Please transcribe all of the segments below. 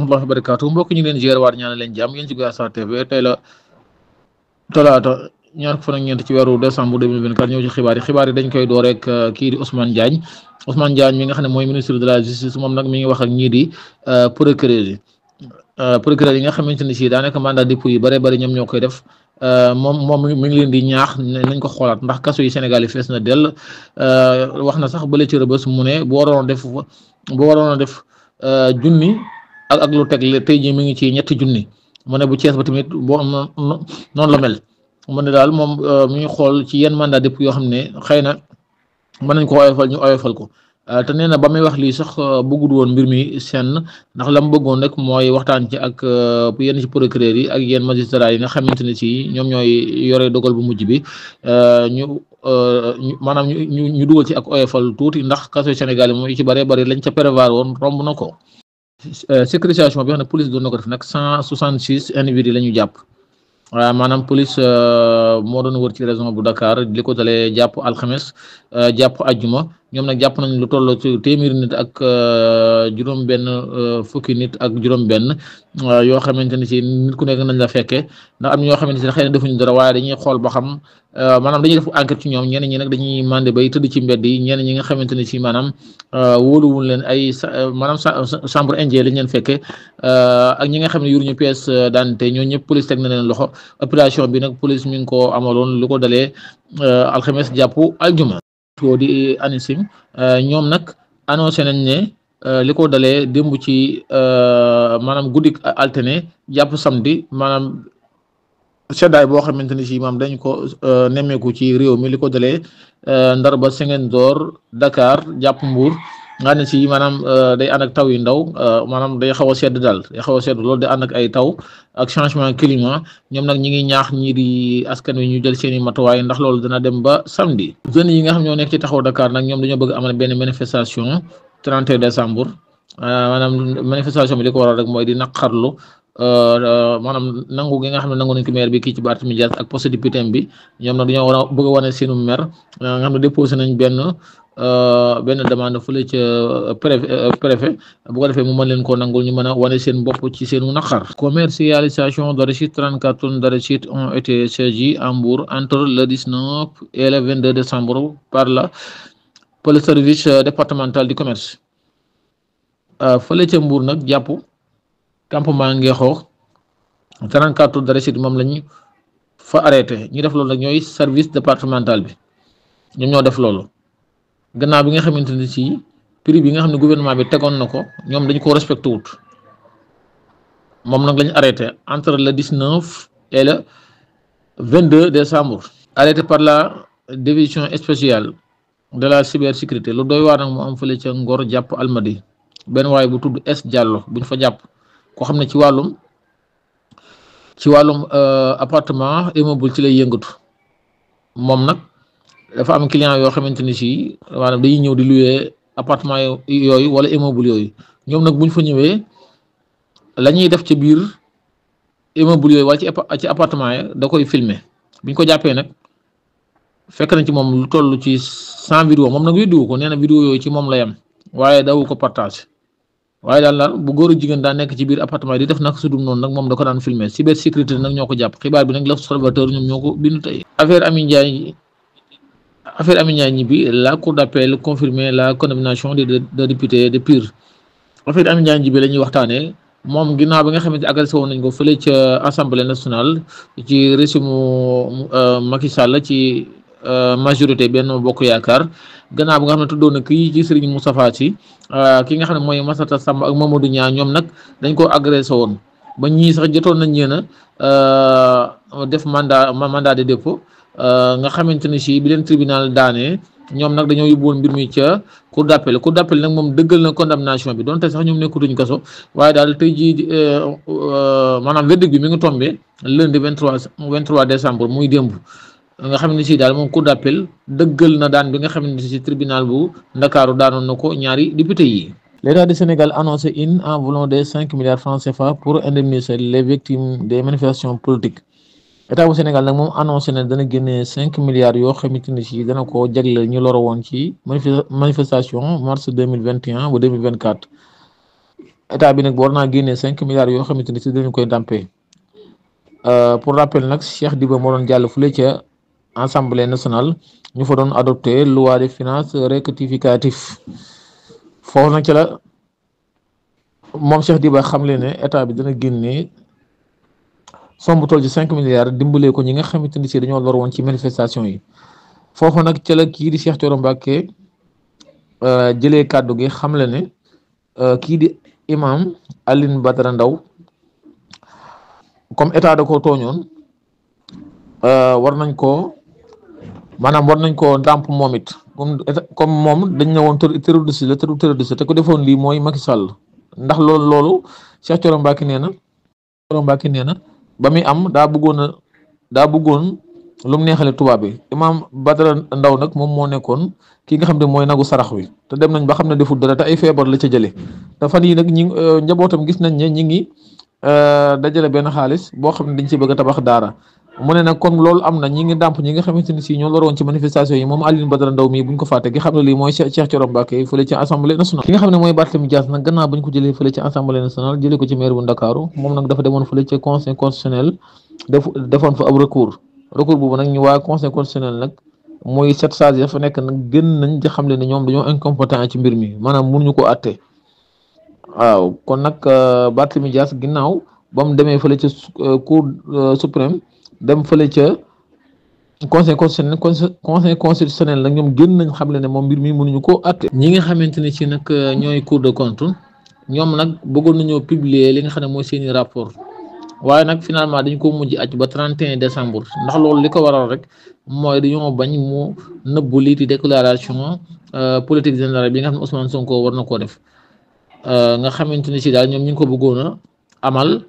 rahmatullahi wa barakatuh mbokk ñu ngi leen ziar waat ñaanal leen jàmm yéen ci Gouyassar TV tey la talaata ñaar fan ak ñeent ci weeru décembre 2024 ñëw ci xibaar yi dañ koy door rek kii di Ousmane Diagne mi nga xam ne mooy ministre de la justice moom nag mi ngi wax ak ñii di procureur yi nga xamante ne si daanaka mandat dépôt yi bare bari ñoom ñoo koy def moom mi ngi leen di ñaax nañ ko xoolaat ndax kaso yi Sénégal yi fees na dell wax na sax bële ci Rebeuss mu ne bu waroon a def junni ak lu teg tey jii mi ngi ci ñetti junni mu ne bu Cees ba tamit boo noonu la mel mu ne daal moom mi ngi xool ci yenn mandat dépôt yoo xam ne xëy na mën nañ ko oyofal ñu oyofal ko te nee na ba muy wax lii sax bëggul woon mbir mi senn ndax la mu bëggoon rek mooy waxtaan ci ak yenn ci procureur yi ak yenn magistrat yi nga xamante ne ci ñoom ñooy yore dogal bu mujj bi maanaam ñu dugal ci ak oyofal tuuti ndax kaso Sénégal yi mooy ci bare bari lañ ca prévoir woon romb na ko. sécurisation bi xam ne police doon na ko def nag 166 individus la ñu jàpp maanaam police moo doon wër ci région bu Dakar li ko dalee jàpp alxames jàpp ajjuma ñoom nag jàpp nañ lu toll ci téeméeri nit ak juróom-benn fukki nit ak juróom-benn yoo xamante ne si nit ku nekk nañ la fekkee ndax am ñoo xamante ne xëy na defuñu dara waaye dañuy xool ba xam maanaam dañuy def enquête ci ñoom ñenn ñi nag dañuy mandé bay tëdd ci mbedd yi ñenn ñi nga xamante ne si maanaam wóoluwul leen ay maanaam chambre indien lañ leen fekkee ak ñi nga xam ne yoruñu pièce d'identité ñoo ñëpp police teg na leen loxo opération bi nag police mi ngi ko amaloon lu ko dalee alxames jàpp aljuma di ANICIM ñoom nag annoncé nañ ne li ko dalee démb ci maanaam guddik alterné jàpp samedi maanaam seddaay boo xamante ne si maam dañ ko nemmeeku ci réew mi li ko dalee Ndar ba Ziguinchor Dakar jàpp Mbuur nga ne si maanaam day ànd ak taw yu ndaw maanaam day xaw a sedd daal day xaw a sedd loolu day ànd ak ay taw ak changement climat ñoom nag ñi ngi ñaax ñii di askan wi ñu jël seen i matuwaay ndax loolu dina dem ba samedi. jeunes yi nga xam ñoo nekk ci taxaw Dakar nag ñoom dañoo bëgg amal benn manifestation 31 décembre maanaam manifestation bi li ko waral rek mooy di naqarlu maanaam nangu gi nga xam ne nangu nañ ko maire bi kii ci Barthélémy Dias ak poste député bi ñoom nag dañoo war a bëgg a wane seenu maire nga xam ne déposé nañ benn demande fële ca préfet bu ko defee mu mën leen koo nangul ñu mën a wane seen bopp ci seenu naqar. Commercialisation d'arachide 34 tonnes d'arachide ont été saisies à Mbour entre le 19 et le 22 décembre par le service départemental du commerce fële ca Mbour nag jàpp campement Ngexoox 34 tonnes d'arachide moom lañu fa arrêté ñi def loolu nag ñooy service départemental bi ñoom ñoo def loolu. gannaaw bi nga xamante ne ci prix bi nga xam ne gouvernement bi tegoon na ko ñoom dañ ko respecté wut moom nag lañu arrêté entre le 19 et le 22 décembre arrêté par la division spéciale de la cybersécurité lu doy waar nag mu am fële ca Ngor jàpp Almadi benn waaye bu tudd S Diallo buñ fa jàpp koo xam ne ci wàllum appartement immeuble ci lay yëngatu moom nag dafa am client yoo xamante ni si maanaam dañuy ñëw di louer appartement yooyu wala immeuble yooyu ñoom nag buñ fa ñëwee la ñuy def ci biir immeuble yooyu wala ci appartement yi da koy filmer biñ ko jàppee nag fekk na ci moom lu toll ci 100 vidéo moom nag vidéo ko nee na vidéo yooyu ci moom la yam waaye dawu ko partage waaye daal bu góor ak jigéen daa nekk ci biir appartement yi di def nag su dul noonu nag moom da ko daan filmer cybersécurité nag ñoo ko jàpp xibaar bi nag l'Observateur ñoom ñoo ko bind tey. affaire Amy Ndiaye Gniby la cour d'appel confirmé la condamnation de député de Pire affaire Amy Ndiaye Gniby la ñuy waxtaanee moom ginnaaw bi nga xamante ne agressé woon nañ ko fële ca assemblée nationale ci régime Macky Sall ci majorité Benno Bokk Yaakaar gannaaw bi nga xam ne tuddoon na kii ci Serigne Moustapha Sy ki nga xam ne mooy Massata Samb ak Mamadou Niang ñoom nag dañ ko agressé woon ba ñii sax jotoon nañ leen a def mandat de dépôt nga xamante ne si bi leen tribunal daane ñoom nag dañoo yóbbu woon mbir mi ca cour d'appel nag moom dëggal na condamnation bi donte sax ñoom nekkutuñ kaso waaye daal tey jii maanaam verdict bi mi ngi tombé lundi 23 décembre muy démb nga xam ne si daal moom cour d'appel dëggal na daan bi nga xam ne si tribunal bu Ndakaaru daanoon na ko ñaari député yi. L'État du Sénégal a annoncé une enveloppe de 5 milliards francs CFA pour indemniser les victimes des manifestations politiques. État bu Sénégal nag moom annoncé na dana génne 5 milliards yoo xamante ne si dana ko jagleel ñu loro woon ci manifestation mars 2021 ba 2024 état bi nag war naa génnee 5 milliards yoo xamante ni si dañu koy ndàmpee pour rappel nag Cheikh Diba moo doon jàll fële ca assemblée nationale ñu fa doon adopté loi de finances rectificatif foofu nag ci la moom Cheikh Diba xam leen ne état bi dana génnee somme bu toll ci 5 milliards dimbalee ko ñi nga xamante ni si dañoo lor woon ci manifestation yi foofu nag ci la kii di Cheikh Thioro Mbacké jëlee kàddu gi xam le ne kii di imam Alioune Badara Ndao comme état da koo tooñoon war nañ koo ndàmp moom it comme moom dañ ne woon terroriste la terroriste te ko defoon lii mooy Macky Sall ndax loolu Cheikh Thioro Mbacké nee na ba muy am daa bëggoon lu mu neexale tubaab bi imam Badara Ndao nag moom moo nekkoon ki nga xam ne mooy nagu sarax wi te dem nañ ba xam ne deful dara te ay feebar la ca jëlee te fan yi nag njabootam gis nañ ne ñi ngi dajale benn xaalis boo xam ne dañ ci bëgg a tabax daara mu ne nag comme loolu am na ñi ngi dàmp ñi nga xamante ni si ñoo loroon ci manifestation yi moom Alioune Badara Ndao mii buñ ko fàtte ki xam ne lii mooy Cheikh Thioro Mbacké fële ci assemblée nationale ki nga xam ne mooy Barthélémy Dias nag gannaaw bañ ko jëlee fële ci assemblée nationale jëlee ko ci maire bu Ndakaaru moom nag dafa demoon fële ci conseil constitutionnel defoon fa ab recours boobu nag ñu waa conseil constitutionnel nag mooy 7 sages ya fa nekk nag gën nañ di xam le ne ñoom dañoo incompétent ci mbir mi maanaam mënuñu ko àtte waaw kon nag Barthélémy Dias ginnaaw ba mu demee fële ca cour suprême dem fële ca conseil constitutionnel nag ñoom gën nañ xam le ne moom mbir mi mënuñu ko àtte. ñi nga xamante ni ci nag ñooy cour de compte ñoom nag bëggoon nañoo publier li nga xam ne mooy seeni rapport waaye nag finalement dañ ko mujj aj ba 31 décembre ndax loolu li ko waral rek mooy dañoo bañ mu nëbbu lii di déclaration politique générale bi nga xam ne Ousmane Sonko war na koo def nga xamante ni si daal ñoom ñu ngi ko bëggoon a amal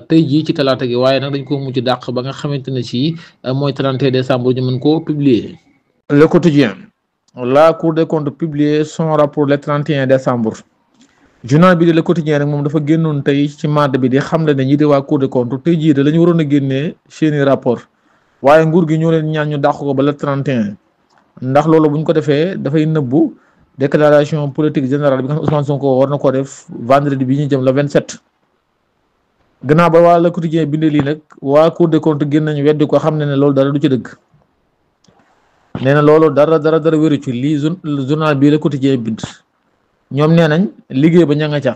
tey jii ci talaata gi waaye nag dañ ko mujj dàq ba nga xamante ne si mooy 31 décembre ñu mën koo publier. Le quotidien, la Cour des comptes publié son rapport le 31 décembre. journal bi de Le Quotidien rek moom dafa génnoon tey ci mardi bi di xam le ne ñi di waa Cour des comptes tey jii de la ñu waroon a génnee seeni rapport waaye nguur gi ñoo leen ñaan ñu dàq ko ba le 31 ndax loolu bu ñu ko defee dafay nëbbu déclaration politique générale bi nga xam Ousmane Sonko war na koo def vendredi bi ñu jëm le 27. gannaaw ba waa Le Quotidien bindee lii nag waa Cour des comptes génn nañu weddi ko xam ne ne loolu dara du ci dëgg nee na loolu dara wéru ci lii journal bii Le Quotidien bind. ñoom nee nañ liggéey ba ña nga ca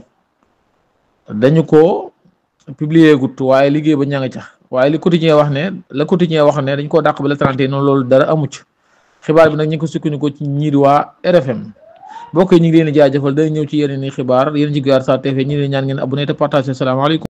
dañu ko publier gut waaye liggéey ba ña nga ca waaye Le Quotidien wax ne dañ koo dàq ba le 31 noonu loolu dara amu ci xibaar bi nag ñu ngi ko sukkandiku ci ñiir waa RFM mbokk yi ñu ngi leen di jaajëfal day ñëw ci yeneen i xibaar yéen ci Guiar Sarr TV ñu ngi leen ñaan ngeen abonné te partagé salaamaaleykum